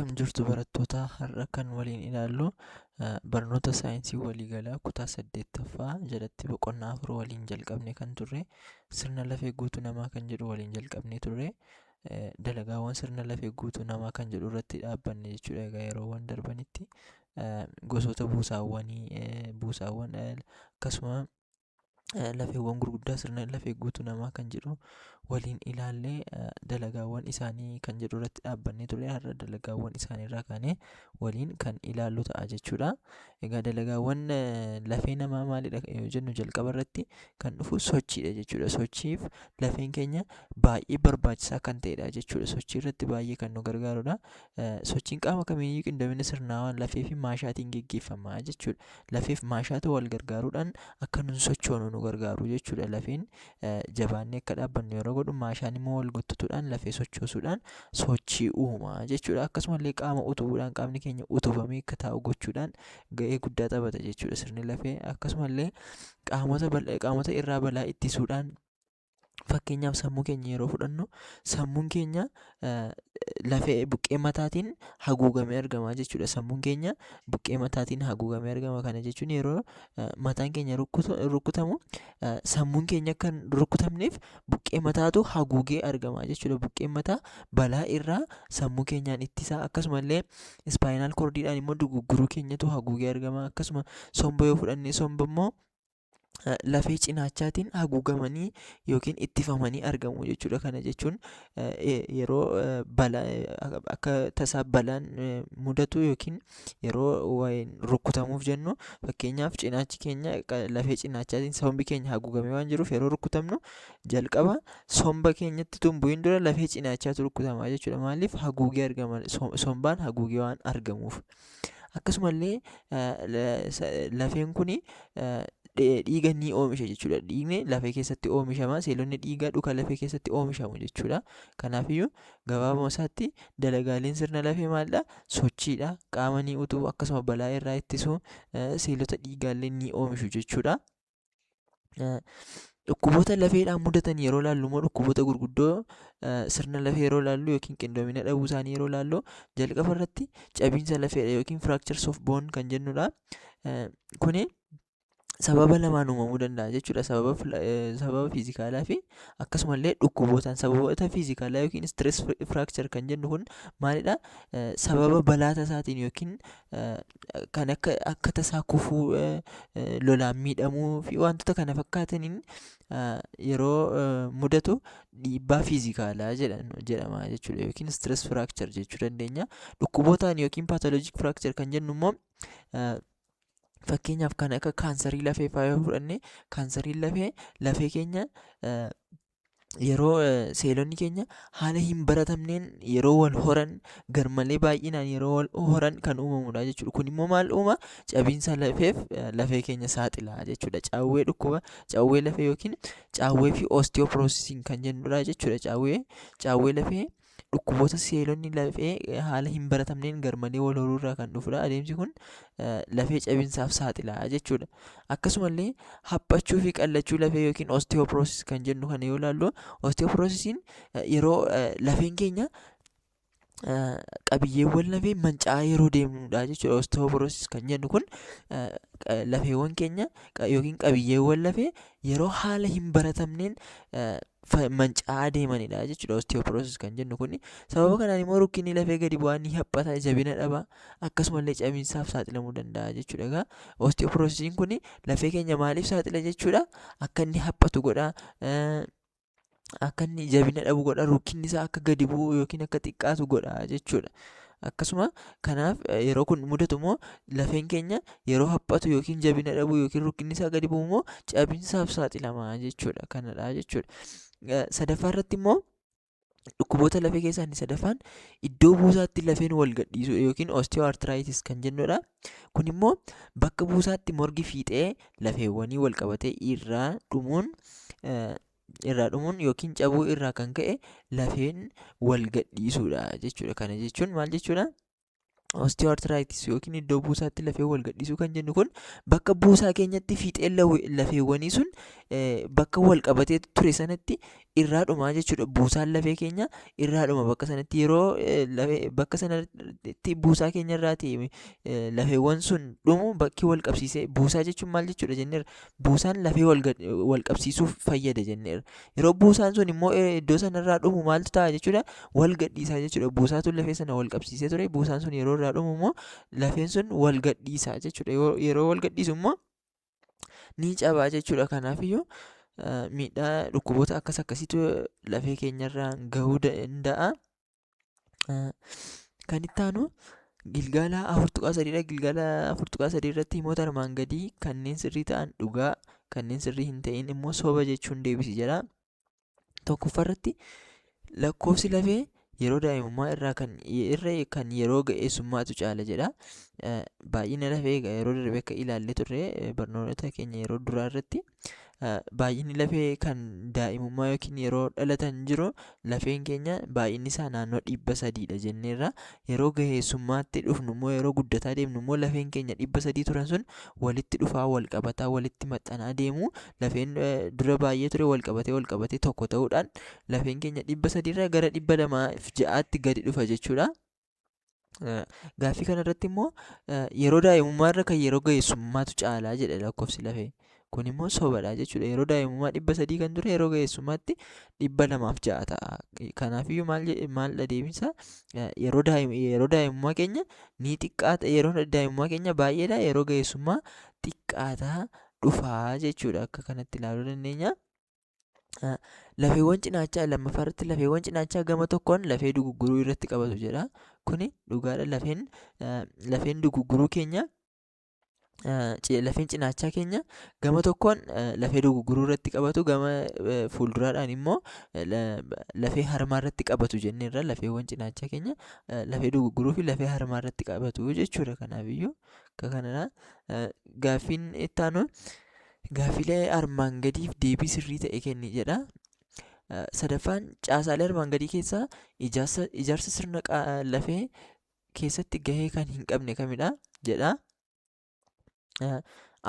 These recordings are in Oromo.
Akkam jirtu barattoota? Har'a kan waliin ilaallu barnoota saayinsii waliigalaa kutaa 8ffaa jalatti boqonnaa 4 waliin jalqabne kan turre, sirna lafee guutuu namaa kan jedhu waliin jalqabnee turre. Dalagaawwan sirna lafee guutuu namaa kan jedhu irratti dhaabbanne jechuudha. Egaa yeroowwan darbanitti gosoota buusaawwanii, buusaawwan, akkasuma lafeewwan gurguddaa sirna lafee guutuu namaa kan jedhu waliin ilaallee, dalagaawwan isaanii kan jedhu irratti dhaabbannee ture. Har'a dalagaawwan isaanii irraa kaanee waliin kan ilaallu ta'a jechuudha. Egaa dalagaawwan lafee namaa maalidha yoo jennu, jalqaba irratti kan dhufu sochiidha jechuudha. Sochiif lafeen keenya baay'ee barbaachisaa kan ta'edha jechuudha. Sochii irratti baay'ee kan nu gargaarudha. Sochiin qaama kamiiyyuu qindoomina sirnaawaan lafee fi maashaatiin geggeeffama jechuudha. Lafee fi maashaatu wal gargaaruudhaan akka nun sochoonu nu gargaaru jechuudha. Lafeen jabaannee akka dhaabbannu yeroo godhu, maashaan immoo wal gottotuudhaan lafee sochoosuudhaan sochii uuma jechuudha. Akkasumallee qaama utubuudhaan, qaamni keenya utubamee akka taa'u gochuudhaan ga'ee guddaa taphata jechuudha sirni lafee. Akkasumallee qaamota irraa balaa ittisuudhaan, fakkeenyaaf sammuu keenya yeroo fudhannu, sammuun keenya lafee buqqee mataatiin haguugamee argama jechuudha. Sammuun keenya buqqee mataatiin haguugamee argama. Kana jechuun yeroo mataan keenya rukutamu sammuun keenya akka hin rukutamneef buqqee mataatu haguugee argama jechuudha. Buqqeen mataa balaa irraa sammuu keenyaan ittisa. Akkasumallee spinal cordiidhaan immoo dugugguruu keenyatu haguugee argama. Akkasuma somba yoo fudhanne, somba immoo lafee cinaachaatiin haguugamanii yookiin ittifamanii argamu jechuudha. Kana jechuun yeroo balaa, akka tasaa balaan mudatu yookiin yeroo rukutamuuf jennu, fakkeenyaaf cinaachi keenya lafee cinaachaatiin sombi keenya haguugamee waan jiruuf, yeroo rukutamnu jalqaba somba keenyatti utuu hin bu'in dura lafee cinaachaatu rukutama jechuudha. Maaliif? Haguugee argama, sombaan haguugee waan argamuuf. Akkasumallee lafeen kun dhiiga ni oomisha jechuudha. Dhiigni lafee keessatti oomishama. Seelonni dhiigaa dhuka lafee keessatti oomishamu jechuudha. Kanaafiyyuu gabaabuma isaatti dalagaaleen sirna lafee maalidha? Sochiidha. Qaama ni utubu, akkasuma balaa irraa ittisu, seelota dhiigaallee ni oomishu jechuudha. Dhukkuboota lafeedhaan mudatan yeroo ilaallu immoo, dhukkuboota gurguddoo sirna lafee yeroo ilaallu yookiin qindoomina dhabuu isaanii yeroo ilaallu, jalqaba irratti cabiinsa lafeedha yookiin fractures of bone kan jennudha. Kuni sababa lamaan uumamuu danda'a jechuudha. Sababa fiizikaalaa fi akkasumallee dhukkubootaan. Sababoota fiizikaalaa yookiin stress fracture kan jennu kun maalidha? Sababa balaa tasaatiin yookiin kan akka tasaa kufuu, lolaan miidhamuu fi wantoota kana fakkaataniin yeroo mudatu dhiibbaa fiizikaalaa jedhama jechuudha yookiin stress fracture jechuu dandeenya. Dhukkubootaan yookiin pathologic fracture kan jennu immoo, fakkeenyaaf kan akka kaansarii lafee fa'aa yoo fudhanne, kaansariin lafee lafee keenya yeroo seelonni keenya haala hin baratamneen yeroo wal horan, garmalee baay'inaan yeroo wal horan kan uumamudha jechuudha. Kun immoo maal uuma? Cabiinsa lafeef lafee keenya saaxila jechuudha. Caawwee, dhukkuba caawwee lafee yookiin caawwee fi osteoporosisiin kan jennudha jechuudha. Caawwee lafee dhukkuboota seelonni lafee haala hin baratamneen garmalee wal horuu irraa kan dhufudha. Adeemsi kun lafee cabinsaaf saaxila jechuudha. Akkasumallee haphachuu fi qallachuu lafee yookiin osteoporosis kan jennu kana yoo ilaallu, osteoporosisiin yeroo lafeen keenya, qabiyyeewwan lafee manca'aa yeroo deemnudha jechuudha. Osteoporosis kan jennu kun lafeewwan keenya yookiin qabiyyeewwan lafee yeroo haala hin baratamneen manca'aa deemanidha jechuudha osteoporosis kan jennu kun. Sababa kanaan immoo rukkinni lafee gadi bu'aa, ni haphata, jabina dhaba, akkasumallee cabinsaaf saaxilamuu danda'a jechuudha. Egaa osteoporosisiin kun lafee keenya maaliif saaxila jechuudha? Akka inni haphatu godha. Akka inni jabina dhabu godha. Rukkinni isaa akka gadi bu'u yookiin akka xiqqaatu godha jechuudha. Akkasuma kanaaf yeroo kun mudatu immoo, lafeen keenya yeroo haphatu yookiin jabina dhabu yookiin rukkinni isaa gadi bu'u immoo cabinsaaf saaxilama jechuudha. Kanadha jechuudha. Sadaffaa irratti immoo, dhukkuboota lafee keessaa inni sadaffaan iddoo buusaatti lafeen wal gadhiisuu yookiin osteoarthritis kan jennudha. Kun immoo bakka buusaatti morgi fiixee lafeewwanii wal qabatee irraa dhumuun yookiin cabuu irraa kan ka'e lafeen wal gadhiisuudha jechuudha. Kana jechuun maal jechuudha? Osteoarthritis yookiin iddoo buusaatti lafee wal gadhiisuu kan jennu kun bakka buusaa keenyatti fiixeen lafeewwanii sun bakka wal qabatee ture sanatti irraa dhumaa jechuudha. Buusaan lafee keenya irraa dhuma bakka sanatti yeroo bakka sanatti buusaa keenya irraati lafeewwan sun dhumu bakki wal qabsiisee buusaa jechuun maal jechuudha jenneerra. Buusaan lafee wal qabsiisuuf fayyada jenneerra. Yeroo buusaan sun immoo iddoo sanarraa dhumu maaltu ta'a jechuudha? Wal gadhiisaa jechuudha. Buusaatu lafee sana wal qabsiisee ture. Buusaan sun yeroo irraa dhumu immoo lafeen sun wal gadhiisaa jechuudha. Yeroo wal gadhiisu immoo ni cabaa jechuudha. Kanaafiyyuu miidhaa dhukkuboota akkas akkasiitu lafee keenyarraan gahuu danda'a. Kan itti aanu gilgaala 4.3dha. Gilgaala 4.3 irratti himoota armaan gadii kanneen sirrii ta'an dhugaa, kanneen sirrii hin ta'in immoo soba jechuun deebisi jedha. Tokkoffaa irratti lakkoofsi lafee yeroo daa'imummaa irraa kan irra kan yeroo ga'eessummaatu caala jedha. Baay'ina lafee egaa yeroo darbe akka ilaallee turre barnoota keenya yeroo duraa irratti baay'inni lafee kan daa'imummaa yookiin yeroo dhalatan jiru lafeen keenya baay'inni isaa naannoo 300dha jenneerra. Yeroo ga'eessummaatti dhufnu immoo yeroo guddataa deemnu immoo lafeen keenya 300 turan sun walitti dhufaa wal qabataa walitti maxxanaa deemu lafeen dura baay'ee ture wal qabatee wal qabatee tokko ta'uudhaan lafeen keenya 300irraa gara 206tti gadi dhufa jechuudha. Gaaffii kanarratti immoo yeroo daa'imummaa irra kan yeroo ga'eessummaatu caalaa jedha lakkoofsi lafee. Kun immoo sobadha jechuudha. Yeroo daa'imummaa 300 kan ture yeroo ga'eessummaatti 206 ta'a. Kanaafiyyuu maal deebinsa yeroo daa'imummaa keenya ni xiqqaata yeroo daa'imummaa keenya baay'eedha yeroo ga'eessummaa xiqqaataa dhufaa jechuudha. Akka kanatti ilaaluu dandeenya. Lafeewwan cinaachaa lammaffaa irratti lafeewwan cinaachaa gama tokkoon lafee dugugguruu irratti qabatu jedha. Kuni dhugaadha. Lafeen dugugguruu keenya lafeen cinaachaa keenya gama tokkoon lafee dugugguruu irratti qabatu gama fuulduraadhaan immoo lafee harmaa irratti qabatu jenneerra. Lafeewwan cinaachaa keenya lafee dugugguruu fi lafee harmaa irratti qabatu jechuudha. Kanaafiyyuu akka kanadha. Gaaffiin itti aanu gaaffilee armaan gadiif deebii sirrii ta'e kenni jedha. Sadaffaan caasaalee armaan gadii keessaa ijaarsa sirna lafee keessatti gahee kan hin qabne kamidha jedha.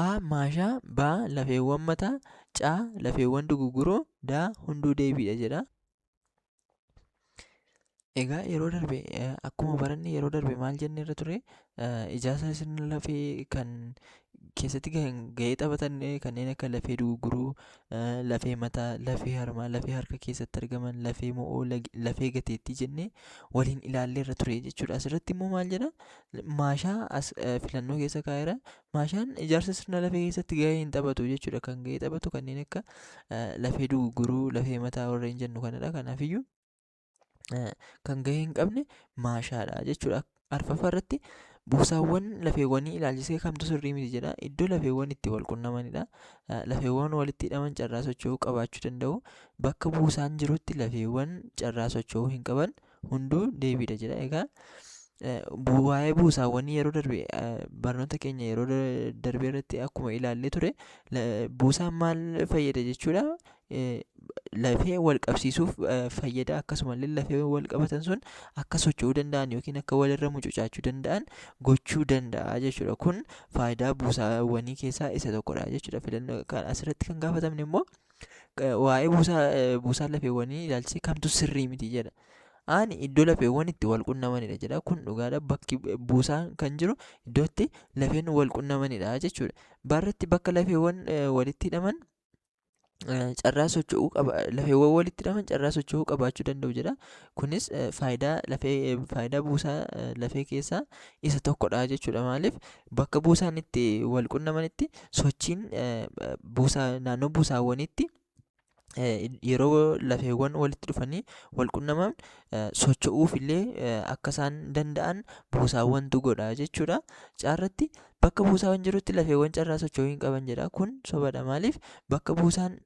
A. Maashaa B. Lafeewwan mataa C. Lafeewwan dugugguruu D. Hunduu deebiidha jedha. Egaa yeroo darbe akkuma baranne yeroo darbe maal jenne irra ture ijaarsa sirna lafee kan keessatti gahee taphatan kanneen akka lafee dugugguruu, lafee mataa, lafee harmaa, lafee harka keessatti argaman, lafee mo'oo, lafee gateettii jennee waliin ilaallee irra ture jechuudha. Asirratti immoo maal jedha? Maashaa as filannoo keessa kaa'eera. Maashaan ijaarsa sirna lafee keessatti gahee hin taphatu jechuudha. Kan gahee taphatu kanneen akka lafee dugugguruu, lafee mataa warreen jennu kanadha. Kanaafiyyuu kan gahee hin qabne maashaadha jechuudha. Arfaffaa irratti buusaawwan lafeewwanii ilaalchisee kamtu sirrii miti jedha. Iddoo lafeewwan itti wal qunnamanidha. Lafeewwan walitti hidhaman carraa socho'uu qabaachuu danda'u. Bakka buusaan jirutti lafeewwan carraa socho'uu hin qaban hunduu deebiidha jedha. Egaa waa'ee buusaawwanii yeroo darbe barnoota keenya yeroo darbe irratti akkuma ilaallee ture buusaan maal fayyada jechuudha. Lafee wal qabsiisuuf fayyada akkasumallee lafee wal qabatan sun akka socho'uu danda'an yookiin akka walirra mucucaachuu danda'an gochuu danda'a jechuudha. Kun faayidaa buusaawwanii keessaa isa tokkodha jechuudha. Filannoo kan asirratti kan gaafatamne immoo waa'ee buusaa lafeewwanii ilaalchisee kamtu sirrii miti jedha. Ani iddoo lafeewwan itti wal qunnamanidha jedha. Kun dhugaadha. Bakki buusaan kan jiru iddoo itti lafeen wal qunnamanidha jechuudha. Barratti bakka lafeewwan walitti hidhaman carraa socho'uu qaba lafeewwan walitti hidhaman carraa socho'uu qabaachuu danda'u jedha. Kunis faayidaa buusaa lafee keessaa isa tokkodha jechuudha. Maaliif bakka buusaan itti wal qunnamanitti sochiin buusaa naannoo buusaawwaniitti yeroo lafeewwan walitti dhufanii wal qunnaman socho'uuf illee akka isaan danda'an buusaawwantu godha jechuudha. Caarratti bakka buusaawwan jirutti lafeewwan carraa socho'uu hin qaban jedha. Kun sobadha. Maaliif bakka buusaan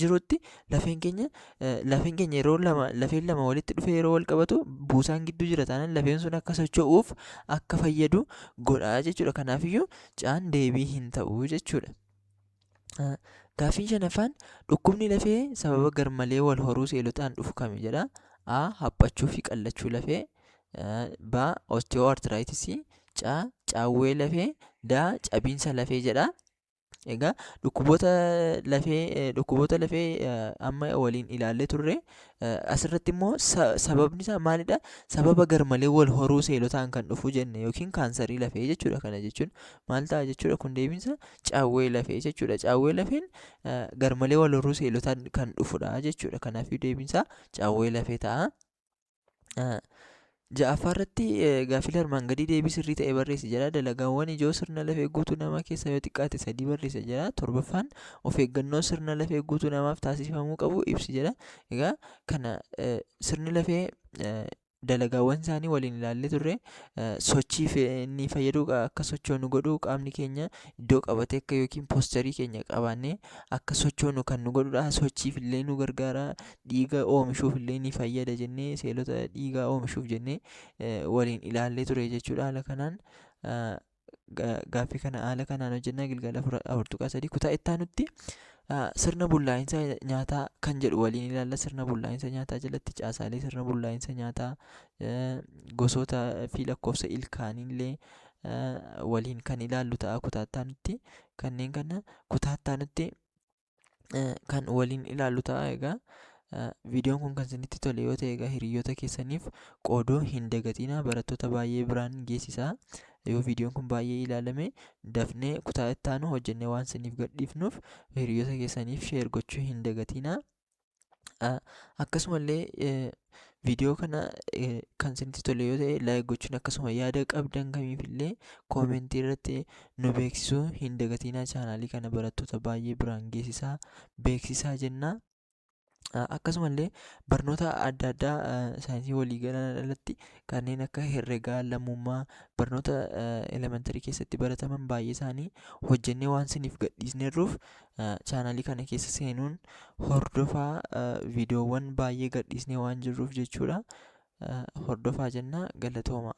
jirutti lafeen keenya yeroo lama lafeen lama walitti dhufee yeroo wal qabatu buusaan gidduu jira taanaan lafeen sun akka socho'uuf akka fayyadu godha jechuudha. Kanaafiyyuu caan deebii hin ta'u jechuudha. Gaaffiin shanaffaan dhukkubni lafee sababa garmalee wal horuu seelotaan dhufu kami jedha. A. Haphachuu fi qallachuu lafee. B. Osteoarthritis. C. Caawwee lafee. D. Cabiinsa lafee jedha. Egaa dhukkuboota lafee amma waliin ilaallee turre. Asirratti immoo sababni isaa maalidha? Sababa garmalee wal horuu seelotaan kan dhufu jenne yookiin kaansarii lafee jechuudha. Kana jechuun maal ta'a jechuudha? Kun deebiinsa caawwee lafee jechuudha. Caawwee lafeen garmalee wal horuu seelotaan kan dhufudha jechuudha. Kanaafuu deebiinsaa caawwee lafee ta'a. Ja'affaa irratti gaaffilee armaan gadii deebii sirrii ta'e barreessi jedha. Dalagaawwan ijoo sirna lafee guutuu namaa keessaa yoo xiqqaate sadii barreessa jedha. Torbaffaan, of eeggannoo sirna lafee guutuu namaaf taasifamuu qabu ibsi jedha. Egaa kana sirni lafee dalagaawwan isaanii waliin ilaallee turre. Sochiif inni fayyadu, akka sochoonu godhu, qaamni keenya iddoo qabatee akka yookiin posturii keenya qabaannee akka sochoonu kan nu godhudha. Sochiif illee nu gargaara. Dhiiga oomishuuf illee ni fayyada jennee, seelota dhiigaa oomishuuf jennee waliin ilaallee ture jechuudha. Haala kanaan gaaffii kana haala kanaan hojjennaa. Gilgaala 4.3 kutaa itti aanutti sirna bullaa'insa nyaataa kan jedhu waliin ilaalla. Sirna bullaa'insa nyaataa jalatti caasaalee sirna bullaa'insa nyaataa, gosoota fi lakkoofsa ilkaaniillee waliin kan ilaallu ta'a kutaa itti aanutti. Kanneen kana kutaa itti aanutti kan waliin ilaallu ta'a. Egaa viidiyoon kun kan isinitti tole yoo ta'e, egaa hiriyoota keessaniif qooduu hin dagatinaa, barattoota baay'ee biraan geessisaa. Yoo viidiyoon kun baay'ee ilaalame, dafnee kutaa itti aanu hojjennee waan isiniif gadhiifnuuf, hiriyoota keessaniif share gochuu hin dagatinaa. Akkasumallee viidiyoo kana kan isinitti tole yoo ta'e like gochuun, akkasuma yaada qabdan kamiifillee commentii irratti nu beeksisuu hin dagatinaa. Chaanaalii kana barattoota baay'ee biraan geessisaa, beeksisaa jenna. Akkasumallee barnoota adda addaa saayinsii waliigalaa alatti kanneen akka herregaa, lammummaa, barnoota elementarii keessatti barataman baay'ee isaanii hojjennee waan isiniif gadhiisneerruuf, chaanaalii kana keessa seenuun hordofaa. Viidiyoowwan baay'ee gadhiisnee waan jirruuf jechuudha. Hordofaa jenna, galatooma.